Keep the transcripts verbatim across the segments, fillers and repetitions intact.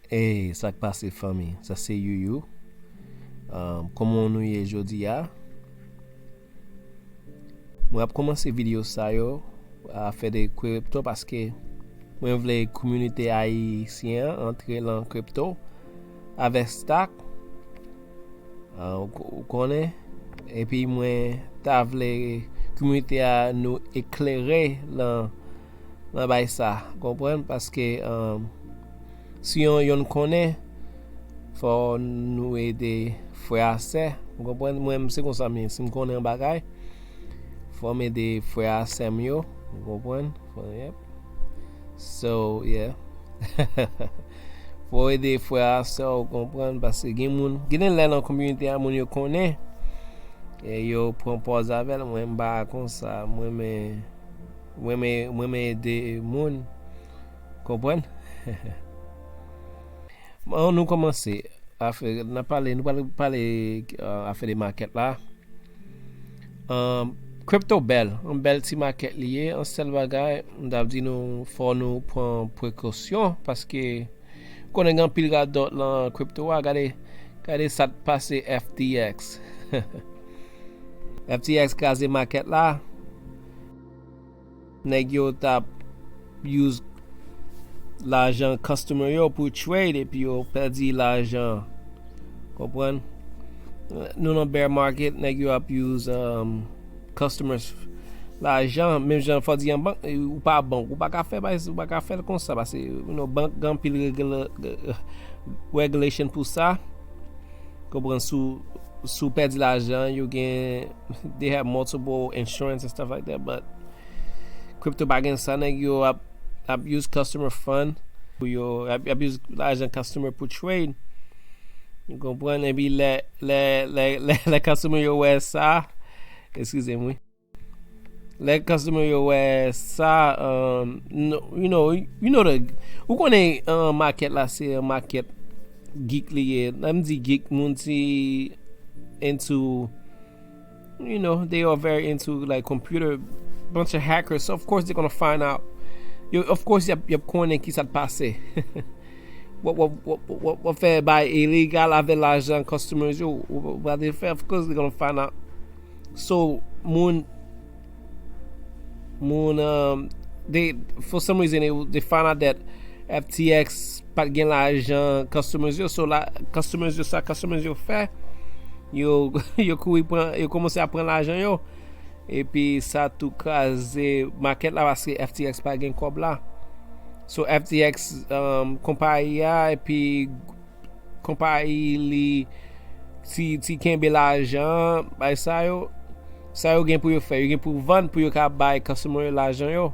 Ey, sa k pase, fanmi? Sa se Youyou. Ahn, kòman nou ye jodi a? Mwen ap kòmanse videyo sa yo, afè de kripto, paske mwen vle kominote ayisyen an antre lan kripto avèk stock. Ah, ou, ou konnen? Epi mwen ta vle kominote a nou eklere lan, lan bay sa, konprann? Paske, um, si yon, yonn konnen, fò nou ede frè a sè, ou konprann? Mwen, se konsa m ye, si m konnen yon bagay, fò m ede frè a sè m yo, ou konprann? Fò, yep. So, yeah. Fò ede frè a sè w, konprann, paske gen moun, gen de lè nan kominote a, moun yo konnen, e yo pran pòz avè l. Mwen, m pa konsa, mwen, men, mwen, men, mwen, men ede moun, konprann? Bon, nou kòmanse. Afè, n ap pale, nou pale, pale, uh, afè de makèt la. Um, kripto bèl, yon bèl ti makèt li ye. Yon sèl bagay, m t ap di nou, fò nou pran prekosyon, paske konnen gen anpil radòt lan kripto a. Gade, gade sa k pase F T X. F T X kraze makèt la. Nèg yo t ap use lajan customer yo pou trade epi yo pèdi lajan. Konprann? Nou nan bear market, nèg yo ap use, um, customers lajan, menm jan fò di an bank, ou pa bank, ou pa ka fè, ou pa ka fè l konsa, paske, you know, bank gen anpil regula-, regulation pou sa. Konprann? Si w, si w pèdi lajan, yo gen, they have multiple insurance and stuff like that, but crypto pa gen sa, nèg yo ap, ap use customer fund pou yo, ap, ap use lajan customer pou trade. Ou konprann? Epi lè, lè, lè, lè, lè customer yo wè sa, eskize m, wi. Lè customer yo wè sa, um, no, you know, you know the, ou konnen, uh, market la se yon market geek li ye. Lè m di geek, moun ki into, you know, they are very into, like, computer, bunch of hackers. So of course they're gonna find out. Yo, of course, y ap, y ap konnen ki sa t pase. W ap, w ap, w ap, w ap, w ap fè bagay ilegal avè lajan customers yo. W ap, w ap fè, of course they're gonna find out. So, moun, moun, um, they, for some reason, they, they found out that F T X pa t gen lajan customers yo. So, la, customers yo, sa customers yo fè, yo, yo kouri pran, yo kòmanse ap pran lajan yo. Epi sa tou kraze market la paske F T X pa gen kòb la. So, F T X, um, konpayi a, epi konpayi li ti, ti kenbe lajan, bay sa yo, sa yo gen pou yo fè. Yo gen pou vann pou yo ka bay customer yo lajan yo.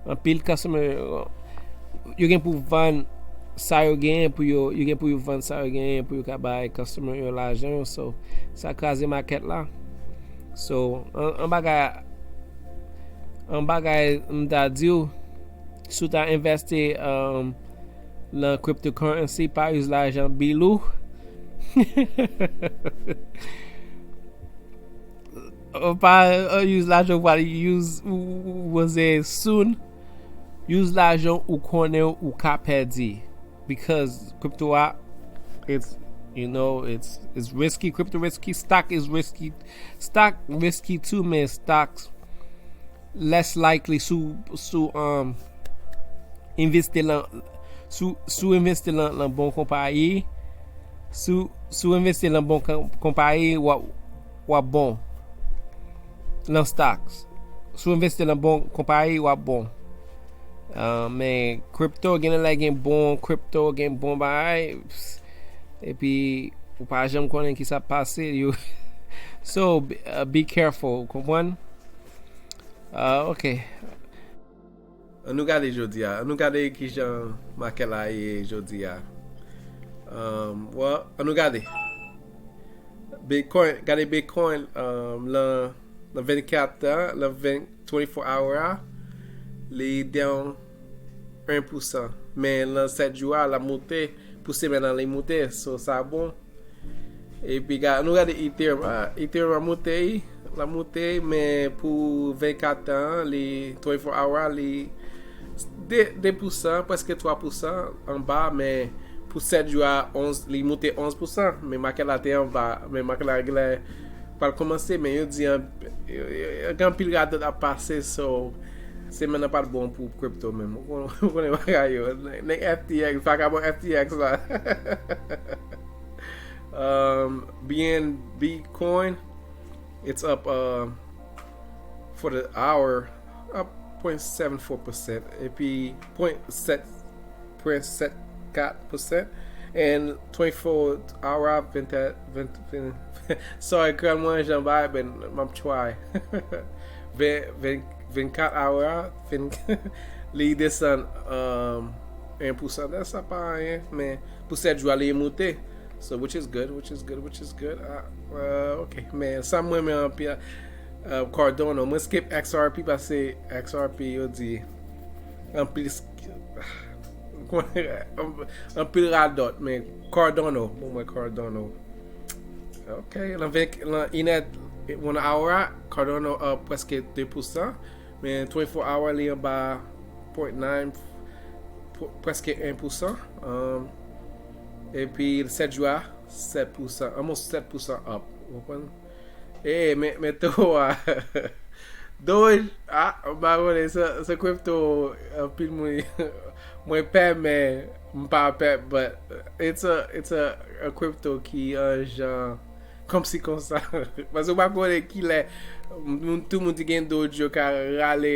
Anpil customer yo, yo gen pou vann sa yo genyen pou yo, yo gen pou yo vann sa yo genyen pou yo ka bay customer yo lajan yo. So, sa kraze market la. So, an, an bagay, an bagay m ta di w, si w ta envesti, um, nan cryptocurrency, pa use lajan bilou. Ou pa, uh, use lajan ou pral use ou, ou, ou poze soon. Use lajan ou konnen ou ka pèdi. Because crypto a, it's, you know, it's, it's risky. Crypto risky. Stock is risky. Stock risky too, men stocks less likely si w, si w, um, envesti lan, si w, si w envesti lan, lan bon konpayi, si w, si w envesti lan bon kon-, konpayi, w ap, w ap bon lan stocks. Si w envesti lan bon konpayi, w ap bon. Uh, men crypto, gen lè gen bon crypto, gen bon bagay, epi ou pa janm konnen ki sa pase. You, so, be, uh, be careful, konprann? Ah, ok. An nou gade jodi a. An nou gade kijan makèt la ye jodi a. Um, well, an nou gade. Bitcoin, gade Bitcoin, um, lan, lan vennkat tan, lan ven, twenty-four hour a, li down en pousan. Men lan sèt jou a, l ap moute, pou semèn nan, li moute. So, sa bon. Epi ga-, nou gade Ethereum. Ah, Ethereum a moute, wi. La moute, men pou vennkat tan, li twenty-four hour, li de, de pousan, prèske twa pousan anba, men Pou sèt jou a, onz, li moute onz pousan, men makèt la te anba, men makèt la genlè pral kòmanse, men yo di an, yo, yo, yo gen anpil radòt ap pase, so semèn nan pa t bon pou crypto menm. Ou konnen, ou konnen bagay yo. Nèg F T X, vakabon F T X la. Um, B N B coin, it's up, uh, for the hour, up point seven four percent. Epi point sept, point sept quatre percent. And twenty-four hour, vingt, vingt, vingt, sorry, kran mwen jan bay, ben, m ap try. Ven, ven, vennkat hour, ven, li desann, um, en pousan. Sa pa anyen, men pou sèt jou a, li moute. So, which is good, which is good, which is good. Ah, uh, ok, men sa mwen renmen anpil, uh, Cardano. Mwen skip X R P paske X R P yo di anpil, anpil radòt, men Cardano, bon, mwen Cardano. Ok, lan ven, lan inèd, one hour, Cardano up prèske de pousan, men twenty-four hour, li anba point nine, prèske en pousan. Um, epi sèt jou a, sèt pousan, almost sèt pousan up. Ou konprann? E, men, men to a. Doge, ah, m pa konnen, se, se crypto, anpil moun, mwen pè, men m pa pè, but it's a, it's a, a crypto ki an jan, kòmsi konsa. Paske w pa konnen kilè, moun, tout moun ki gen Doge yo ka rale,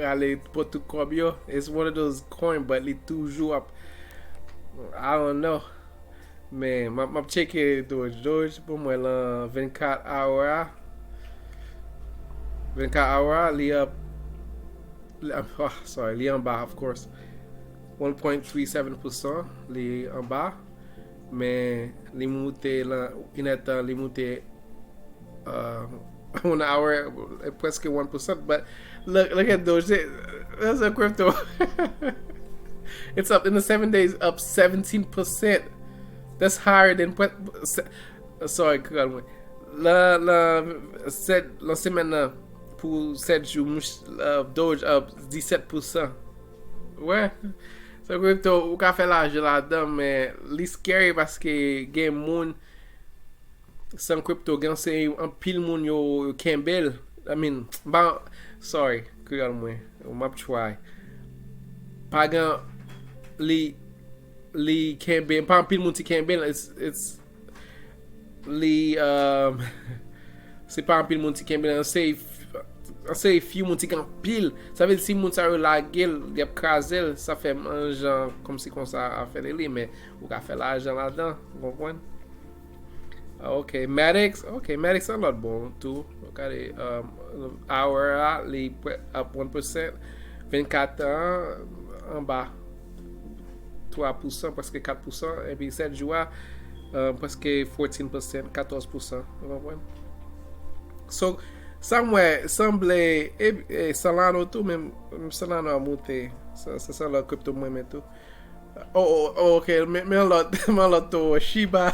rale pot tout kòb yo. It's one of those coin, but li toujou ap, I don't know. Men, m ap, m ap tcheke Doge. Doge, pou mwen, lan vennkat hour a, vennkat hour a, li ap, li ap, ah, sorry, li anba, of course. One point three seven pousan, li anba. Men, li moute, lan inèdtan, li moute, uh, one hour, prèske one percent. But look, look at Doge. That's a crypto. It's up in the seven days, up seventeen percent. That's higher than, pre-, se-, sorry, kalm mwen. Lan, lan, sèt, lan semèn nan, pou sèt jou, mouch-, uh, Doge up disèt pousan. Wè. So, crypto, ou ka fè lajan ladan, men li scary paske gen moun, san crypto, gen se anpil moun yo, yo kenbe l. I mean, ba, sorry, kreyòl mwen, m ap try. Pa gen, li, li kenbe, pa anpil moun ki kenbe l, it's, it's, li, um, se pa anpil moun ki kenbe l, se, se few moun ki gen anpil. Sa vle di si moun sa yo lage l, y ap kraze l, sa fè m an jan kòmsi konsa afè li, men ou ka fè lajan ladan, ou konprann? Ah, ok, Matic, ok, Matic se yon lòt bon tou. Gade, um, hour a, li pre-, up one percent, vennkat an, anba twa pousan, prèske kat pousan, epi sèt jou a, uh, prèske fourteen percent, katòz pousan, ou konprann? So, sa m wè, sanble, e, e Solana tou, men Solana a moute, sa, sa, sa lòt crypto mwen renmen tou. Oh, oh, oh, ok, men, men yon lòt, men yon lòt tou, Shiba.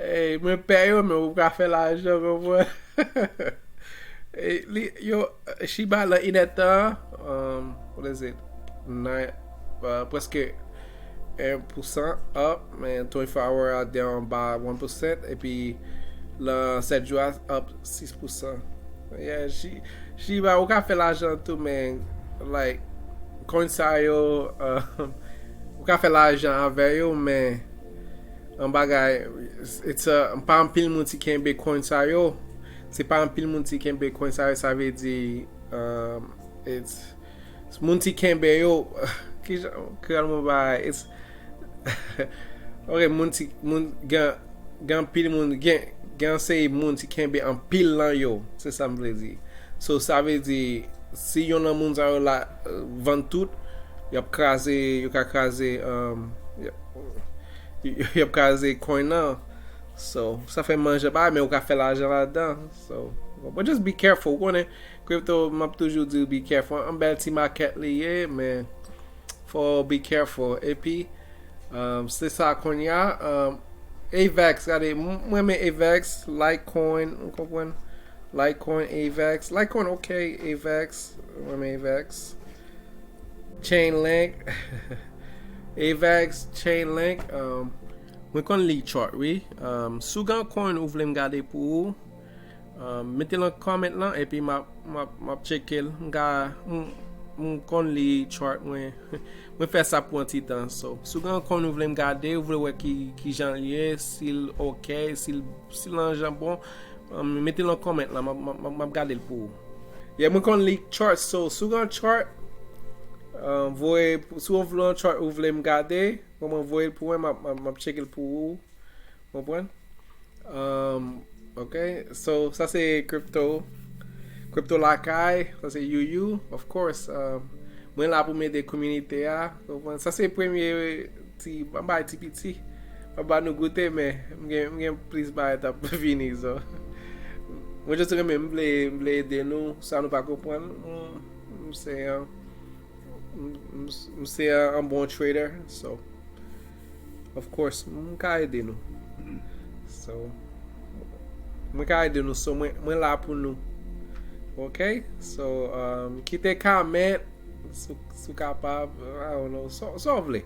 Ey, mwen pè yo, men ou ka fè lajan, konprann. Ey, li, yo, Shiba lan inèdtan, um, what is it? Nine, uh, prèske en pousan up, men twenty-four hour a te anba one percent, epi lan sèt jou a up sis pousan. Yeah, Shi-, Shiba, ou ka fè lajan tou, men, like, coin sa yo, um, ou ka fè lajan avè yo, men, an bagay, it's a, pa anpil moun ki kenbe coin sa yo. Se pa anpil moun ki kenbe coin sa yo, sa vle di, um, it's, moun ki kenbe yo, kijan, kreyòl mwen bay, it's, ok, moun ki, moun, gen, gen anpil moun, gen, gen seri moun ki kenbe anpil lan yo, se sa m vle di. So, sa vle di, si yonn nan moun sa yo la, euh, vann tout, y ap kraze, yo ka kraze, um, y ap, y ap kraze coin nan. So, sa fè manje pa, men ou ka fè lajan ladan. So, but just be careful, ou konnen, crypto, m ap toujou di be careful. Yon bèl ti market li ye, men fò be careful. Epi, um, se sa kounye a, um, Avex, gade, m-, mwen renmen Avex, Litecoin, ou konprann? Litecoin, Avex, Litecoin, ok, Avex, mwen renmen Avex. Chainlink, Avax Chainlink, um, mwen konn li chart, wi. Um, si w gen coin ou vle m gade pou ou, um, mete l nan comment lan, epi m ap, m ap, m ap tcheke l. M ka, m, m konn li chart, mwen, mwen fè sa pou yon ti tan. So, si w gen coin ou vle m gade, ou vle wè ki, ki jan l ye, si l ok, si l, si l nan jan bon, um, mete l nan comment lan, m ap, m ap, m ap, m ap gade l pou ou. Yeah, mwen konn li chart, so, si w gen chart, um, voye, si w vle yon chart ou vle m gade, mwen, mwen voye l pou mwen, m ap, m ap, m ap tcheke l pou ou. Konprann? Um, ok, so, sa se crypto. Crypto lakay, sa se Yuyu, of course. Um, mwen la pou m ede kominote a. Konprann? Sa se premye ti, m bay ti piti. M ap ba nou goute, men m gen, m gen plis bagay t ap vini, so. Mwen just renmen, m vle, m vle ede nou, sa nou pa konprann. M, m se yon, m, m, m se yon bon trader, so, of course, m ka ede nou. So, mwen ka ede nou, so, mwen, mwen la pou nou. Ok? So, um, kite comment, si, si w kapab, I don't know, sa, sa w vle.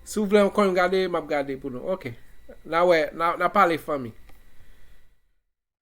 Si w vle ankò m gade, m ap gade pou nou. Ok. N a wè, n a, n a pale fanmi.